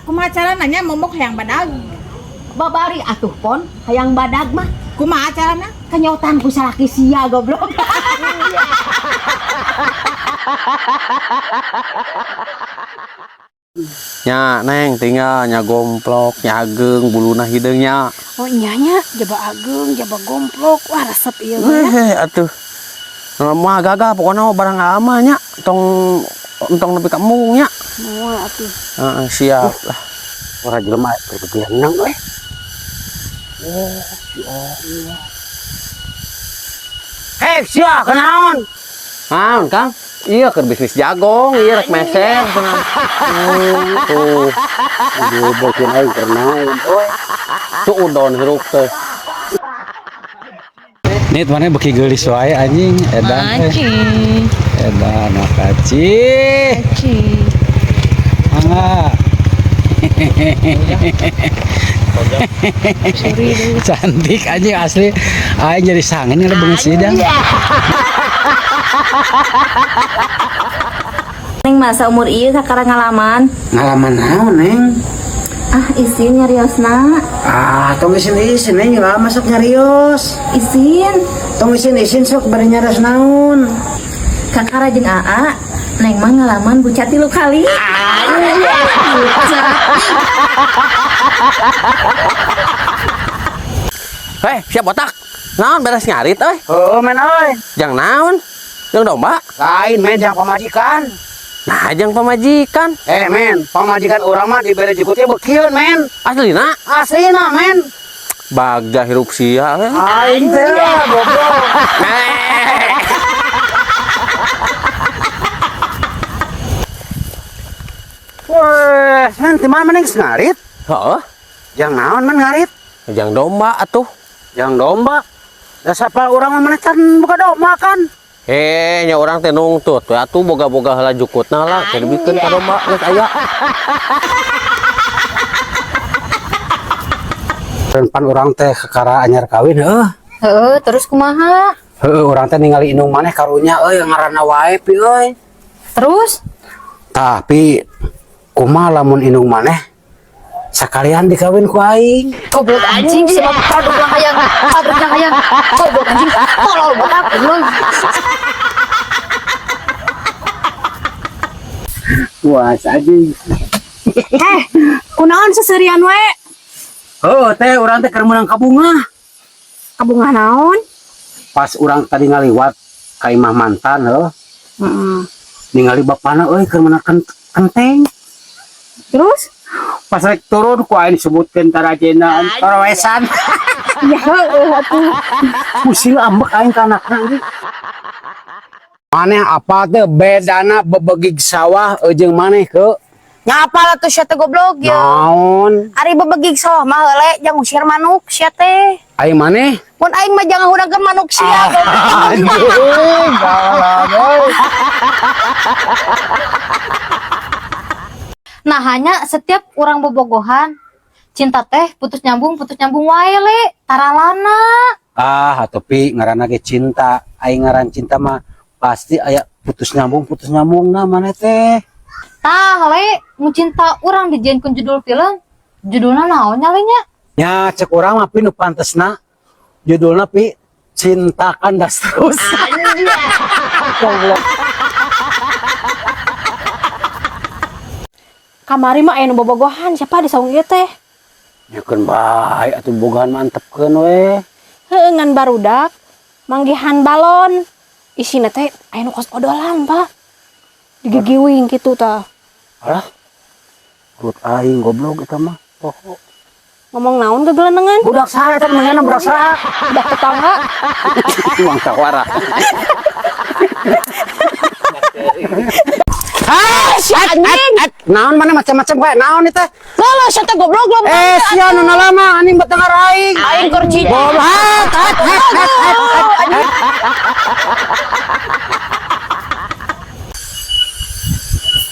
Kumaha carana nya momok hayang badag? Babari atuh pon hayang badag mah. Kumaha carana? Kenyotan ku salaki sia goblok. Nya neng tinggal nya gomplok nya ageng buluna hideung nya. Oh iya nya, jaba ageng, jaba gomplok. Wah resep ieu mah. Heh atuh. Mah gagah pokona barang ama nya tong entong nepi ka embung nya. Moal atuh. Heeh, siap lah. Ora jelema berbegenang euy. Oh, si Allah. Hei, sia kunaon? Naon, Kang? Iya keur bisnis jagong, iya rek meser cenah. Tuh. Aduh, bokin aing keur naon euy. Tuh udon hirup teh. Nit mana beki geulis wae anjing edan eh. Edan makasih. Mangga. Cantik anjing asli. Aing jadi sangin ngeliat beungeut si Idang. Neng masa umur ieu kakara ngalaman. Ngalaman naon, Neng? Ah, isin nyariosna. Ah, tong isin-isin Neng, lah masuk nyarios. Isin. Tong isin-isin sok bari nyarios naon. Kakara jeung Aa, Neng mah ngalaman bucat 3 kali. Heh, siap botak. Naon beres ngarit euy? Heuh, men euy. Jang naon? Jang domba? Lain men jang pamajikan. Nah, jang pamajikan. Men, pamajikan urang mah dibere jukutnya bekieun, men. Aslina? Aslina, men. Bagja hirup sia. Aing teh goblok. Weh, men di mana maneh ngarit? Heeh. Jang naon men ngarit? Jang domba atuh. Jang domba. Da sapa urang mah maneh can boga domba kan? Nya urang teh nungtut we atuh boga-boga heula jukutna lah, keur dibikeun ka domba geus aya. Pan urang teh kakara anyar kawin heuh. Heeh, terus kumaha? Heeh, urang teh ningali indung maneh karunya euy ngaranna wae pi euy. Terus? Tapi kumaha lamun indung maneh sakalian dikawin ku aing? Goblok anjing si mah produk lah hayang, produk lah hayang. Goblok anjing, tolol botak goblok. Wah, anjing. Kunaon seserian we? Heuh, teh urang teh keur meunang kabungah. Kabungah naon? Pas urang tadi ngaliwat ka imah mantan heuh. Heeh. Ningali bapana euy keur meunang kenteng. Terus? Pas rek turun ku aing disebutkeun tarajena tarawesan. Ya heueuh atuh. Pusing ambek aing ka anakna euy. Maneh apa teh bedana bebegig sawah jeung maneh ke? Ngapal atuh sia teh goblok ya. Naon? Ari bebegig sawah mah heule jang usir manuk sia teh. Aing maneh? Mun aing mah jangan hudangkeun manuk sia goblok. Anjing, galak euy. Nah, hanya setiap orang bobogohan cinta teh putus nyambung wae le taralana. Ah, atuh pi ngaranna ge cinta. Aing ngaran cinta mah pasti aya putus nyambung nah maneh teh. Tah le, mun cinta urang dijieunkeun judul film, judulna naon nya le nya? Nya cek urang mah pi nu pantesna judulna pi Cinta Kandas Terus. Goblok. Kamari mah aya nu bobogohan siapa di saung ieu teh? Nyakeun bae atuh bogohan mantepkeun we. Heueuh ngan barudak manggihan balon. Isina teh aya nu kos odolan, Pak. Digigiwing kitu tah. Alah. Perut aing goblok eta mah. Poho. Ngomong naon gegelenengan? Budak saha eta mangena budak saha? Budak tetangga. Uang tawara. Ah, si anjing. Naon mana macam-macam kayak naon itu? Lah, sia teh goblok goblok. Sia nu lama anjing betengar aing. Aing keur cinta. Goblok.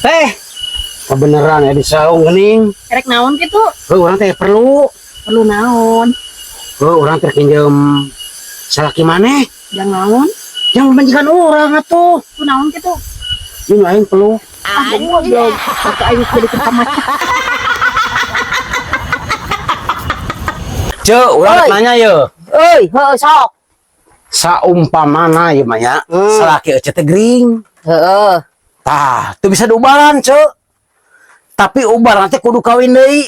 Teh, kebeneran ya di saung geuning. Erek naon kitu? Heuh, urang teh perlu. Perlu naon? Heuh, urang teh pinjem salaki maneh. Jang naon? Yang pamajikan urang atuh. Ku naon kitu? Ini aing perlu. Ah, goblok. Kata aing jadi pamajikan. Ceu, urang Oi. nanya ye. Euy, heuh sok. Saumpamana ieu mah nya, salaki ece teh gering. Heeh. Tah, teu bisa diubaran, Ceu. Tapi ubaran teh kudu kawin deui.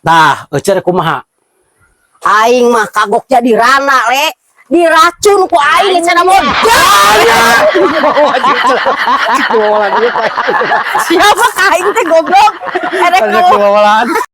Tah, ece rek kumaha? Aing mah kagok jadi rana, Le. Diracun ku aing cenah modal. Siapa ka aing teh goblok? Erek Banyak.